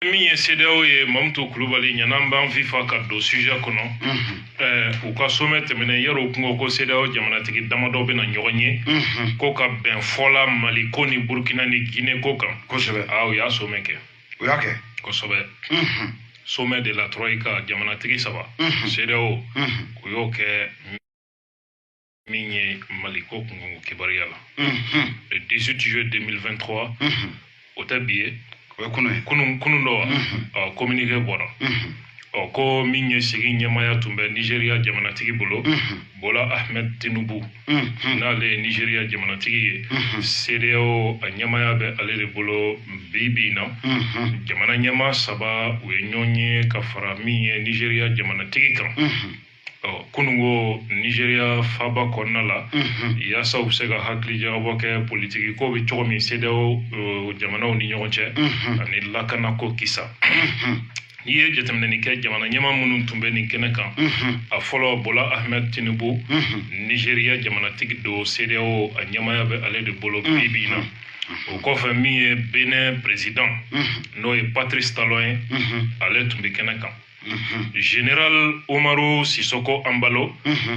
Min ye CEDEAO ye, Mamutu Kulubali, ɲanan b'an FIFA ka don sujet kɔnɔ. U ka sommet tɛmɛnen yarɔ, u kun ko CEDEAO jamanatigi damadɔ bɛna ɲɔgɔn ye ko ka bɛn fɔla Mali ko ni Burkina ni Guinée ko kan. Aa, u y'a sommet kɛ. U y'a kɛ. Kosɛbɛ. Sommet de la Troïka, jamanatigi saba, CEDEAO, u y'o kɛ. Min ye Mali ko kunkanko kibaruya la, le 18 juillet 2023, o tɛ bi ye. O ye kunun ye. Kunun, kunun dɔ wa, ɔ, communiqué bɔra. Ɔ, ko min ye sigi ɲɛmaya tun bɛ Nigéria jamanatigi bolo, Bola Ahmed Tinubu, n'ale ye Nigéria jamanatigi ye, CEDEAO a ɲɛmaya bɛ ale de bolo bi bi in na. Jamana ɲɛmaa saba, u ye ɲɔgɔn ye ka fara min ye Nigéria jamanatigi kan. Ɔ, kununko Nigéria faba kɔnɔna la, yaasa u bɛ se ka hakilijagabɔ kɛ politiki ko bɛ cogo min CEDEAO jamanaw ni ɲɔgɔn cɛ, ani lakanako kisa. N'i ye jateminɛni kɛ, jamana ɲɛmaa minnu tun bɛ nin kɛnɛ kan, a fɔlɔ, Bola Ahmed Tinubu, Nigéria jamanatigi don, CEDEAO a ɲɛmaya bɛ ale de bolo bi bi in na. O kɔfɛ, min ye Benin président, n'o ye Patrice Talon ye, ale tun bɛ kɛnɛ kan. Général Umaru Sissoco Embaló,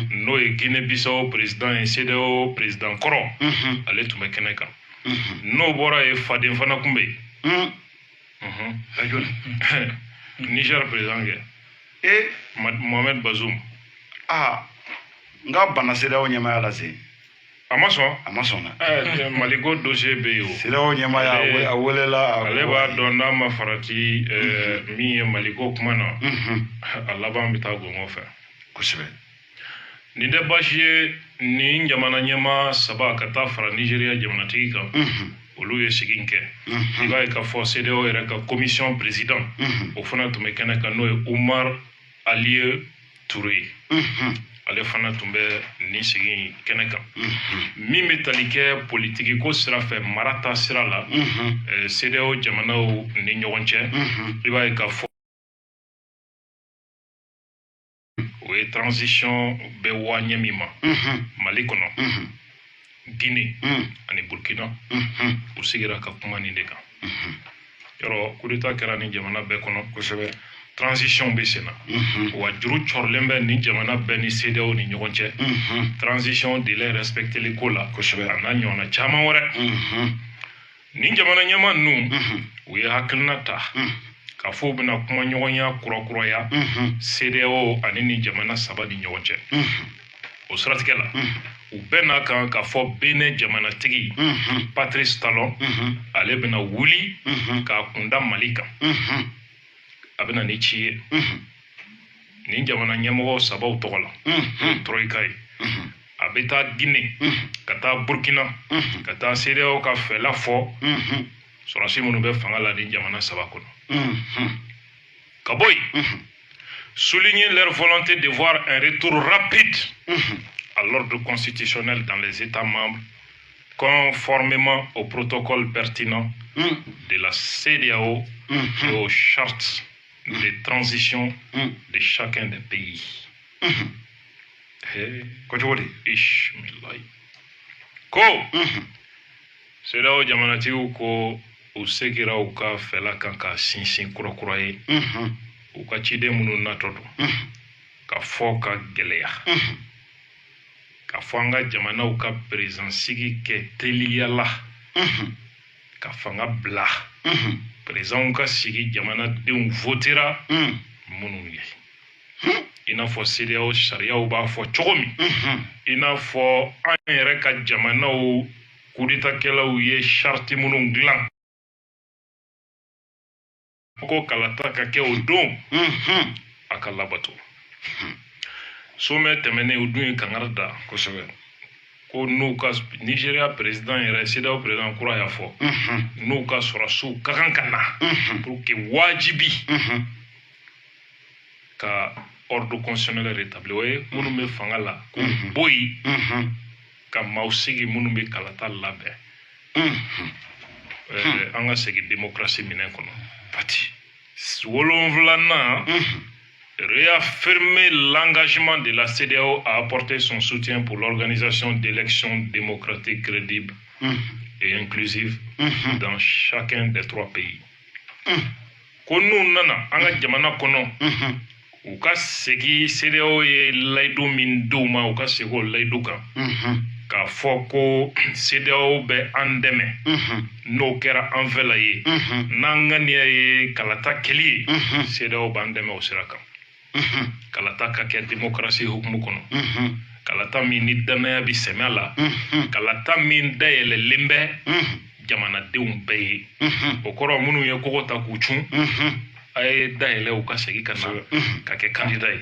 n'o ye Guinée Bissau président ye, CEDEAO président kɔrɔ, ale tun bɛ kɛnɛ kan. N'o bɔra yen, faden fana tun bɛ yen. Niger président kɛ. Mohamed Bazoum. Aa, n ka bana CEDEAO ɲɛmaya la sen. A ma sɔn. A ma sɔn dɛ. Mali ko dossier bɛ yen o. CEDEAO ɲɛmaya, a welela. Ale b'a dɔn n'a ma farati min ye Maliko kuma na, a laban bɛ taa gɔngɔ fɛ. Nin tɛ baasi ye. Nin jamana ɲɛmaa saba ka taa fara Nigéria jamanatigi kan, olu ye sigi kɛ. I b'a ye k'a fɔ CEDEAO yɛrɛ ka commission président, o fana tun bɛ kɛnɛ kan, n'o ye Oumar Alieu Touré ye. Ale fana tun bɛ nin sigi kɛnɛ kan. Min bɛ tali kɛ politiki ko sira fɛ, mara ta sira la, CEDEAO jamanaw ni ɲɔgɔn cɛ, i b'a ye k'a fɔ o ye transition bɛ waa ɲɛ min ma Mali kɔnɔ, Guinée ani Burkina, u sigira ka kuma nin de kan. Yɔrɔ coup d'état kɛra nin jamana bɛɛ kɔnɔ. Transition bɛ sen na wa, juru cɔrilen bɛ nin jamana bɛɛ ni CEDEAO ni ɲɔgɔn cɛ, transition délai respecteli ko la, a n'a ɲɔgɔnna caman wɛrɛ. Nin jamana ɲɛmaa ninnu, u ye hakilina ta k'a fɔ u bɛna kumaɲɔgɔnya kurakuraya CEDEAO ani nin jamana saba ni ɲɔgɔn cɛ. O siratigɛ la, u bɛɛ n'a kan k'a fɔ Benin jamanatigi Patrice Talon, ale bɛna wuli k'a kunda Mali kan. A bɛna ni ci ye nin jamana ɲɛmɔgɔ sabaw tɔgɔ la, Troïka ye. A bɛ taa Guinée, ka taa Burkina, ka taa CEDEAO ka fɛla fɔ sɔrɔsi minnu bɛ fanga la nin jamana saba kɔnɔ. Ka bɔ yen, souligner leur volonté de voir un retour rapide à l'ordre constitutionnel dans les États membres, conformément au protocole pertinent de la CEDEAO et aux chartes de transition de chacun des pays. Ko cogo di? Ishmilayi ko CEDEAO jamanatigiw ko u segira u ka fɛla kan ka sinsin kurakura ye, u ka ciden minnu natɔ don, ka fɔ ka gɛlɛya ka fɔ an ka jamanaw ka président sigi kɛ teliya la, ka fanga bila, présidentw ka sigi jamanadenw votera minnu ye, i n'a fɔ CEDEAO sariyaw b'a fɔ cogo min, i n'a fɔ an yɛrɛ ka jamanaw kudetakɛlaw ye charte minnu dilan ko kalata ka kɛ o don, a ka labato. Sommet tɛmɛnen, o dun ye kangari da ko n'u ka Nigéria président yɛrɛ, CEDEAO président kura y'a fɔ n'u ka sɔrɔsiw ka kan ka na pour que wajibi ka ordre constitutionnel rétabli, o ye minnu bɛ fanga la k'u bɔ yen, ka maaw sigi minnu bɛ kalata labɛn, an ka segin démocratie minɛn kɔnɔ. Pati. Wolonfilanan, réaffirmer l'engagement de la CEDEAO à apporter son soutien pour l'organisation d'élections démocratiques crédibles et inclusives dans chacun des trois pays. Ko n'u nana an ka jamana kɔnɔ, u ka segin, CEDEAO ye layidu min d'u ma, u ka segin o layidu kan, k'a fɔ ko CEDEAO bɛ an dɛmɛ n'o kɛra an fɛla ye, n'an ŋaniya ye kalata kɛli ye, CEDEAO b'an dɛmɛ o sira kan, kalata ka kɛ démocratie hukumu kɔnɔ, kalata min ni danaya bi sɛmɛ la, kalata min dayɛlɛlen bɛ jamanadenw bɛɛ ye. O kɔrɔ, minnu ye kogo ta k'u cun, a ye dayɛlɛ u ka segin ka na ka kɛ candidat ye.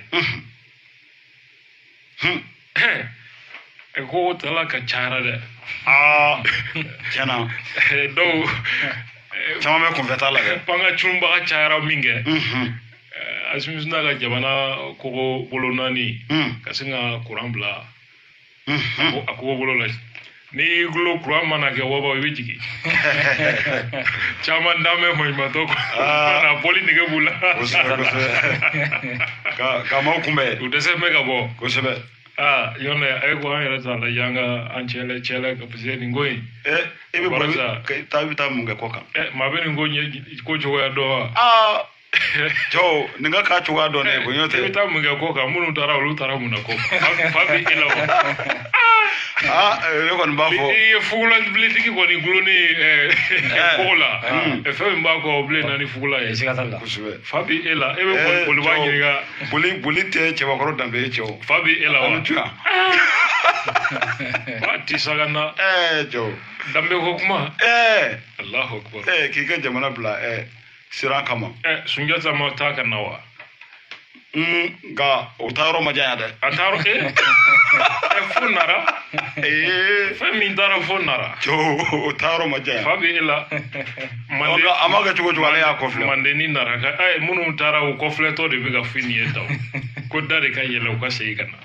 Kogo tala ka cayara dɛ. Aa, tiɲɛna. Dɔw caman bɛ kunfɛ t'a la dɛ. Panga cunbaga cayara min kɛ, Asimi sina ka jamana kogo bolo naani ka sin ka kuran bila a kogo bolo la. N'i y'i gulo, kuran mana kɛ waba, i bɛ jigin. Caman dan bɛ maɲumantɔ na, bɔli nege b'u la. Kosɛbɛ, kosɛbɛ, ka maaw kunbɛn. U dɛsɛ bɛ ka bɔ. Aa, yɔrɔ a ye ko an yɛrɛ t'a lajɛ, an ka an cɛlɛ cɛlɛ, parce que nin ko in. E bɛ bɔ i bɛ taa mun kɛ kɔ kan? Maa bɛ nin ko ɲɛ ko cogoya dɔn wa? Aa, cɛw, nin ka k'a cogoya dɔn ne ko n'o I bɛ tɛ. taa mun kɛ kɔ kan? Minnu taara, olu taara mun na kɔ kan? Fa bɛ e la wa? Aa, ne kɔni b'a fɔ. I ye fugulanbiletigi kɔni gulonnen ye kogo la, fɛn min b'a kɔ, o bilen na ni fugula ye. Siga t'a la. Fa bɛ e la, e bɛ boliba ɲininka. Boli tɛ cɛbakɔrɔ danbe ye, cɛw. Fa bɛ e la wa? An to yan. Wa ti saga na. Cɛw. Danbe ko kuma. Alahu akbar. K'i ka jamana bila siran kama. Sunjata ma taa ka na wa? Nka o taa yɔrɔ ma jan yan dɛ. A taara fo Nara. Fɛn min taara fo Nara. Cɛw, o taa yɔrɔ ma jan yan. Fa bɛ e la. Manden, a ma kɛ cogo cogo, ale y'a kɔfilɛ. Manden ni Nara ka minnu taara, u kɔfilɛtɔ de bɛ ka fɔ nin ye tan, ko da de ka yɛlɛ, u ka segin ka na.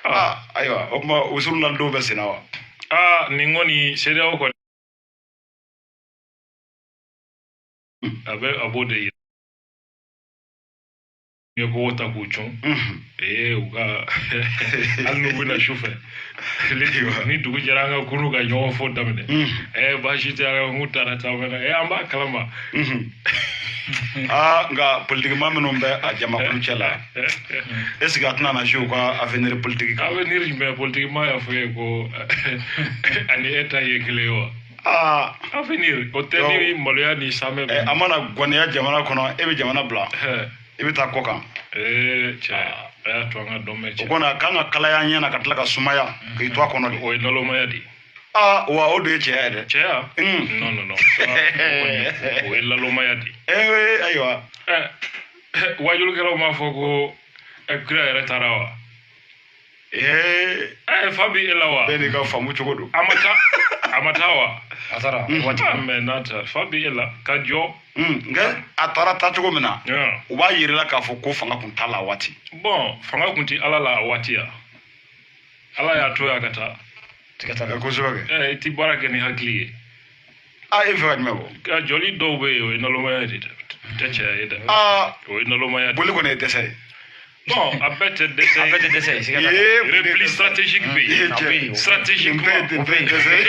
Aa, ayiwa, o tuma o surunna dɔw bɛ sen na wa? Aa, nin kɔni, CEDEAO kɔni a bɛ a b'o de yira ye, kogo ta k'u cun. U ka hali n'u bɛna su fɛ, ni dugu jɛra, an ka kunu ka ɲɔgɔn fɔ daminɛ. Baasi tɛ, an ka k'u taara taa fana, an b'a kalama. Aa, nka politikima minnu bɛ a jamakulu cɛ la, est ce que a tɛna na jouer u ka avenir politique kan? Avenir jumɛn? Politikima y'a fɔ ye ko ani e ta ye kelen ye wa? Aa. Avenir o tɛ ni maloya ni samɛ. A mana gɔniya jamana kɔnɔ, e bɛ jamana bila, i bɛ taa kɔ kan. Cɛ, a y'a to an ka dɔn mɛn. O cɛ. kɔni, a kan ka kalaya ɲɛ na ka tila ka sumaya k'i to a kɔnɔ de. O ye nalomaya de ye. Aa, wa o de ye cɛya ye dɛ. Cɛya? Non, non, non, o ye lalomaya de ye. Ayiwa. Wajulikɛlaw m'a fɔ ko kira yɛrɛ taara wa? Fa bɛ e la wa? Bɛɛ n'i ka faamu cogo don. A ma taa, a ma taa wa? A taara waati. Mɛ n'a taara, fa bɛ e la ka jɔ. Nka a taara taa cogo min na, u b'a yir'i la k'a fɔ ko fanga kun t'a la a waati. Bon, fanga kun tɛ Ala la a waati ya, Ala y'a to yan ka taa. Siga t'a la. Kosɛbɛ kɛ. I ti baara kɛ ni hakili ye. Aa, e bɛ fɛ ka jumɛn fɔ? Ka jɔli dɔw bɛ yen, o ye nalomaya de dɛ, tɛ cɛya ye dɛ. Aa. O ye nalomaya de. Boli kɔni ye dɛsɛ ye. Bon, a bɛɛ tɛ dɛsɛ. A bɛɛ tɛ dɛsɛ ye, siga t'a la. Repli stratégique bɛ yen. Stratégiquement. Nin bɛɛ ye dɛsɛ ye.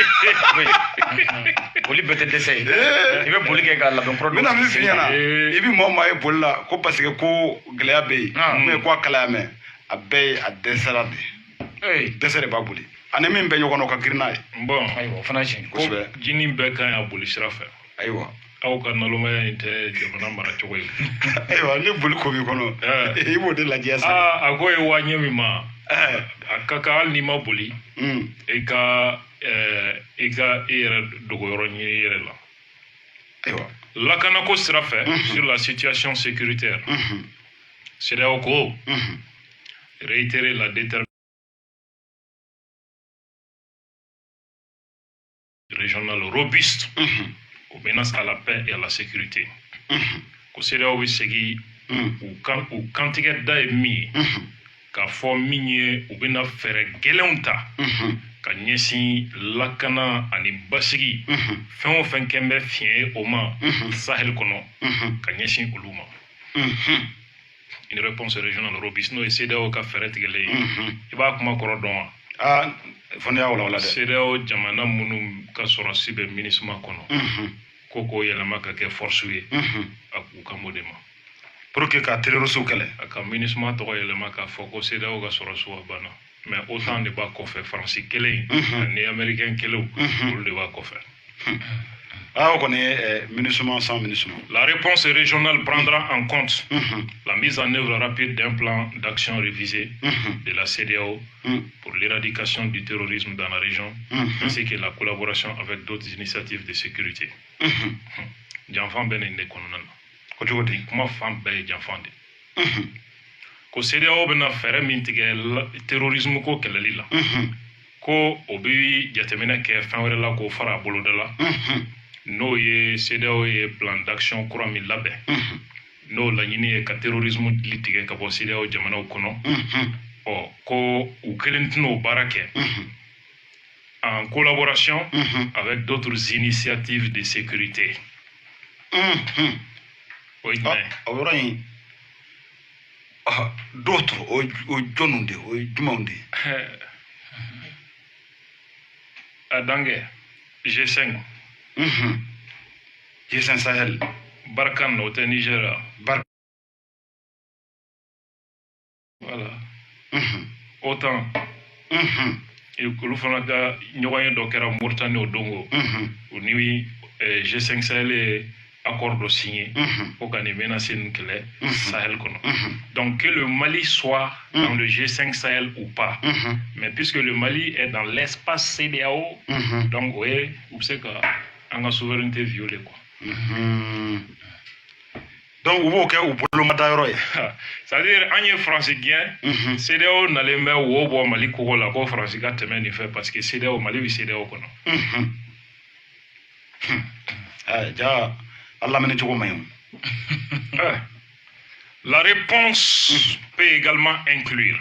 Boli bɛɛ tɛ dɛsɛ ye. I bɛ boli kɛ ka labɛn kura N bɛna min f'i ɲɛna, i bɛ maa o maa ye boli la ko parce que ko gɛlɛya bɛ yen, ou bien ko a kalaya mɛn, a bɛɛ ye a dɛsɛra de. Dɛsɛ de b'a boli. Ani min bɛ ɲɔgɔn na, o ka girin n'a ye. Bon. Ayiwa, o fana ye tiɲɛ. Kosɛbɛ. Jini bɛɛ ka ɲi a boli sira fɛ. Ayiwa. Aw ka nalomaya in tɛ jamana mara cogo ye. Ayiwa, ni boli ko b'i kɔnɔ, i b'o de lajɛ sa. Aa, a ko ye waa ɲɛ min ma, a ka kan hali n'i ma boli, i ka i yɛrɛ dogoyɔrɔ ɲini i yɛrɛ la. Ayiwa. Lakanako sira fɛ, sur la situation sécuritaire, CEDEAO ko réitérer la détermination régionale robuste aux menaces à la paix et à la sécurité. Ko CEDEAO bɛ segin u kan, u kantigɛ da ye min ye, k'a fɔ min ye, u bɛna fɛɛrɛ gɛlɛnw ta ka ɲɛsin lakana ani basigi, fɛn o fɛn kɛn bɛ fiɲɛ ye o ma Sahel kɔnɔ, ka ɲɛsin olu ma. Une réponse régionale robuste, n'o ye CEDEAO ka fɛɛrɛ tigɛlen ye. I b'a kuma kɔrɔ dɔn wa? Aa, fo ne y'a walawala dɛ. CEDEAO jamana minnu ka sɔrɔsi bɛ MINUSMA kɔnɔ, Ko k'o yɛlɛma ka kɛ force ye, a k'u kan b'o de ma. Pour que ka terroriste kɛlɛ. A ka MINUSMA tɔgɔ yɛlɛma k'a fɔ ko CEDEAO ka sɔrɔsiw a banna, mais OTAN de b'a kɔfɛ, Faransi kelen ani Américain kelenw, olu de b'a kɔfɛ. Ah, o kɔni ye MINUSMA sans MINUSMA. La réponse régionale prendra en compte la mise en œuvre rapide d'un plan d'action révisé de la CEDEAO pour l'éradication du terrorisme dans la région, ainsi que la collaboration avec d'autres initiatives de sécurité. Janfan bɛ nin de kɔnɔna na. Ko cogo di? Kuma fan bɛɛ ye janfan de. Ko CEDEAO bɛna fɛɛrɛ min tigɛ terrorisme ko kɛlɛli la, ko o bɛ jateminɛ kɛ fɛn wɛrɛ la k'o fara a boloda la, n'o ye CEDEAO ye plan d'action kura min labɛn, n'o laɲini ye ka terrorisme dili tigɛ ka bɔ CEDEAO jamanaw kɔnɔ. Ɔ, ko u kelen tɛn'o baara kɛ, en collaboration avec d'autres initiatives de sécurité. O ye jumɛn ye? O yɔrɔ in, d'autres, o ye jɔnniw de ye? O ye jumɛnw de ye? A dankɛ G5. G5 Sahel. Barkhane, o tɛ Niger? Bar Voilà. OTAN, olu fana ka ɲɔgɔn ye dɔ kɛra Mauritanie o don o u ni G5 Sahel ye accord dɔ signé ko ka nin menace ninnu kɛlɛ Sahel kɔnɔ. Donc que le Mali soit dans le G5 Sahel ou pas, mais puisque le Mali est dans l'espace CEDEAO, donc o ye u bɛ se ka an ka souveraineté violer, quoi. Donc u b'o kɛ u bolomada yɔrɔ ye. C'est à dire an ye Faransi gɛn, CEDEAO nalen bɛ wo bɔ Mali kogo la ko Faransi ka tɛmɛ nin fɛ, parce que CEDEAO, Mali bɛ CEDEAO kɔnɔ. Ja a lamɛnni cogo man ɲi. La réponse peut également inclure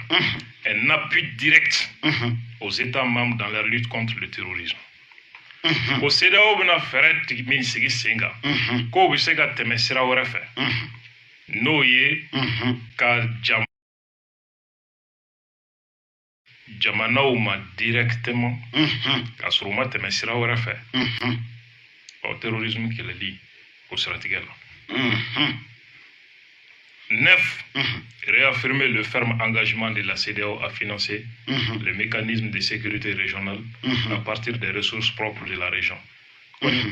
un appui direct aux États membres dans leur lutte contre le terrorisme. Ko CEDEAO bɛna fɛɛrɛ tigi min sigi sen kan, k'o bɛ se ka tɛmɛ sira wɛrɛ fɛ, n'o ye ka jamanaw ma directement, k'a sɔrɔ u ma tɛmɛ sira wɛrɛ fɛ, ɔ, terrorisme kɛlɛli o siratigɛ la. Neuf, réaffirmer le ferme engagement de la CEDEAO à financer le mécanisme de sécurité régionale à partir des ressources propres de la région.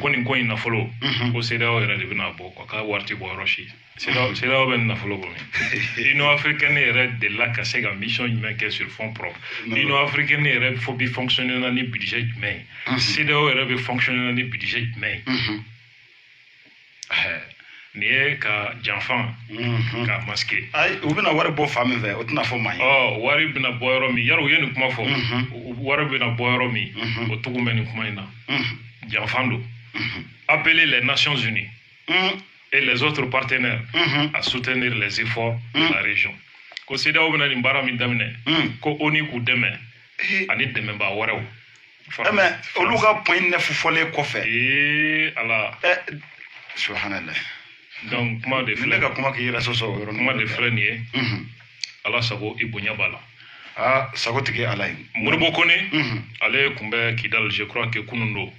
Ko nin ko in nafolo, ko CEDEAO yɛrɛ de bɛna bɔ, quoi, k'a wari tɛ bɔ yɔrɔ si. CEDEAO bɛ nin nafolo bɔ min? Union africaine yɛrɛ delila ka se ka mission jumɛn kɛ sur fonds propre? Union africaine yɛrɛ fo bi fonctionner na ni budget jumɛn ye? CEDEAO yɛrɛ bɛ fonctionner na ni budget jumɛn ye? Nin ye ka janfan ka masquer. Ayi, u bɛna wari bɔ fan min fɛ, o tɛna fɔ maa ye. Ɔ, wari bɛna bɔ yɔrɔ min, yarɔ u ye nin kuma fɔ, wari bɛna bɔ yɔrɔ min, o tugu bɛ nin kuma in na. Janfan don. Appeler les Nations Unies et les autres partenaires à soutenir les efforts de la région. Ko CEDEAO bɛna nin baara min daminɛ, ko ONU k'u dɛmɛ ani dɛmɛbaa wɛrɛw. Mais olu ka point neuf fɔlen kɔfɛ. Ee Ala. Subhanallah. Donc kuma de Ni filɛ. Ne ka kuma k'i yɛrɛ sɔsɔ o yɔrɔnin. Kuma de filɛ nin ye. Ala sago, i bonya b'a la. Aa, sago tigi Ala ye. Modibo Kone, ale tun bɛ Kidal, je crois que kunun don.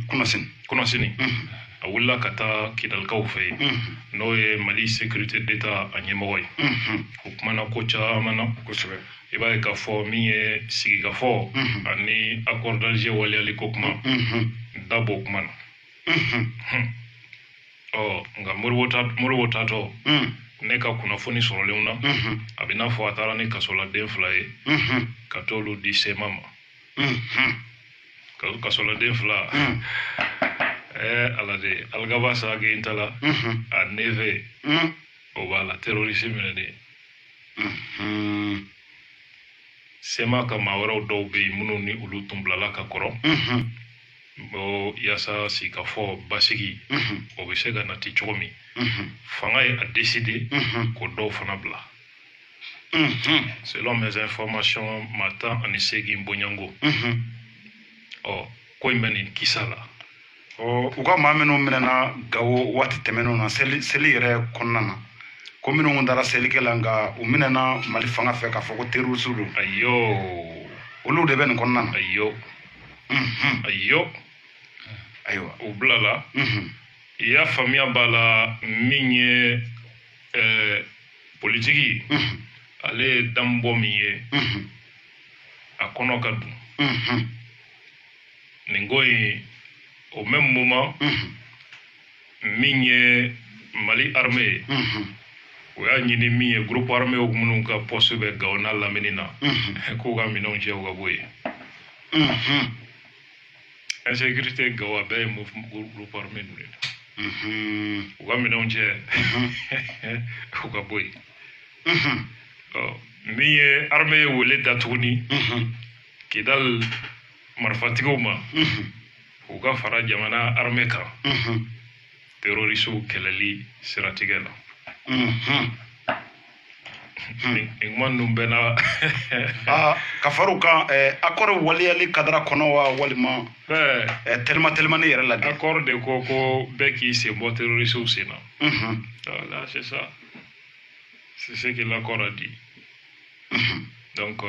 Kunasini. Kunasini. A wulila ka taa Kidalikaw fɛ yen, n'o ye Mali sécurité d'État a ɲɛmɔgɔ ye. O kumana ko caman na. I b'a ye k'a fɔ min ye sigikafɔ ani accord d'Alger waleyali ko kuma, da b'o kuma na. Ɔ, nka Modibo taatɔ, ne ka kunnafoni sɔrɔlenw na, a bɛ n'a fɔ a taara ni kasoladen fila ye ka t'olu di CMA ma. Kasoladen fila, ɛɛ Ala de, Algaba Sage Intala a neve, o b'a la terroriste minɛ de. CMA ka maa wɛrɛw dɔw bɛ yen minnu ni olu tun bilala ka kɔrɔ o yaasa sigikafɔ basigi o bɛ se ka nati cogo min, fanga ye a décidé k'o dɔw fana bila. Selon mes informations, maa 18 bɔɲɔgɔnko, ɔ, ko in bɛ nin kisa la. Ɔ, u ka maa minnu minɛna Gawo waati tɛmɛnenw na, seli yɛrɛ kɔnɔna na, ko minnu kun taara selikɛ la, nka u minɛna Mali fanga fɛ k'a fɔ ko terroriste don, Ayo. olu de bɛ nin kɔnɔna na. Ayo, ayo. Ayiwa. U bilala. I y'a faamuya b'a la, min ye politiki, ale ye danbɔ min ye, a kɔnɔ ka dun. Nin ko in, au même moment, min ye Mali armée ye, o y'a ɲini min ye groupe armé minnu ka poste bɛ Gawo n'a lamini na, k'u ka minɛnw cɛ, u ka bɔ yen. Insécurité Gawo, a bɛɛ ye groupe armé ninnu ye. U ka minɛnw cɛ, u ka bɔ yen. Ɔ, min ye armée ye wele da tuguni Kidal marifatigiw ma, u ka fara jamana armée kan terroristew kɛlɛli siratigɛ la. Nin kuma ninnu bɛɛ na. Aa, ka far'u kan, accord waleyali kadara kɔnɔ wa, walima telima telimani yɛrɛ la de? Accord de ko ko bɛɛ k'i sen bɔ terroristew sen na. Voilà, c'est ça, c'est ce que l'accord a dit. Donc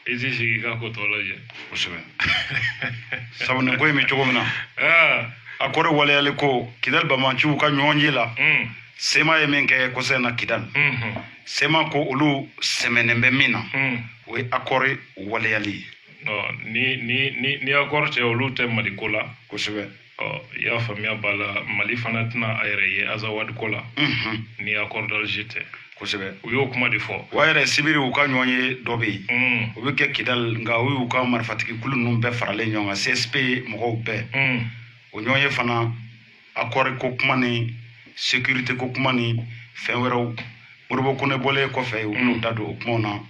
i t'i sigi k'a ko tɔ lajɛ. Kosɛbɛ, sabu nin ko in bɛ cogo min na, accord waleyali ko, Kidali bamanciw ka ɲɔgɔn ye la, CMA ye min kɛ kɔsɛ in na Kidali, CMA ko olu sɛmɛnen bɛ min na, o ye accord waleyali ye. Non, ni accord tɛ, olu tɛ Mali ko la. Ɔ, i y'a faamuya b'a la, Mali fana tɛna a yɛrɛ ye Azawad ko la ni accord d'Alger tɛ. U y'o kuma de fɔ. Wa yɛrɛ, sibiri u ka ɲɔgɔn ye dɔ bɛ yen, o bɛ kɛ Kidali, nka o y'u ka marifatigi kulu ninnu bɛɛ faralen ɲɔgɔn kan, CSP mɔgɔw bɛɛ. O ɲɔgɔn ye fana, accord ko kuma ni sécurité ko kuma ni fɛn wɛrɛw, Modibo Kone bɔlen kɔfɛ, u bɛn'u da don o kumaw na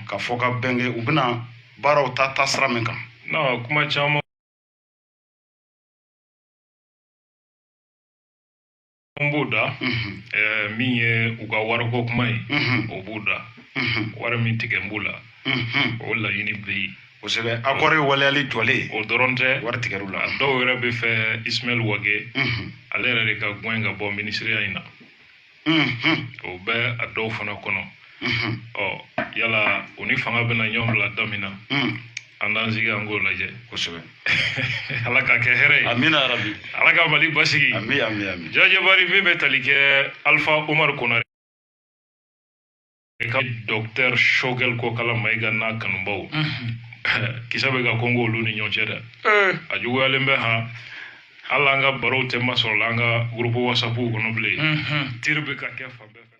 ka fɔ ka bɛn kɛ, u bɛna baaraw ta taa sira min kan. Non, kuma caman b'u da. Min ye u ka wariko kuma ye, o b'u da. Wari min tigɛ b'u la, o laɲini bɛ yen. Kosɛbɛ, accord ye waleyali jɔlen. O dɔrɔn tɛ. Wari tigɛr'u la. A dɔw yɛrɛ bɛ fɛ Ismaël Wagué, ale yɛrɛ de ka gɛn ka bɔ minisiriya in na. O bɛ a dɔw fana kɔnɔ. Ɔ, yala o ni fanga bɛna ɲɔgɔn bila da min na, an t'an sigi an k'o lajɛ. Ala ka kɛ hɛrɛ ye. Amina yarabi. Ala ka Mali basigi. Ami, ami, ami. Jajabari min bɛ tali kɛ Alpha Omar Konare ka docteur Choguel Kokala Maïga n'a kanubaw, kisɛ bɛ ka kɔngɔ olu ni ɲɔgɔn cɛ dɛ. A juguyalen bɛ han, hali an ka barow tɛ masɔrɔ la an ka groupe WhatsApp kɔnɔ bilen. Tiri bɛ ka kɛ fan bɛɛ fɛ.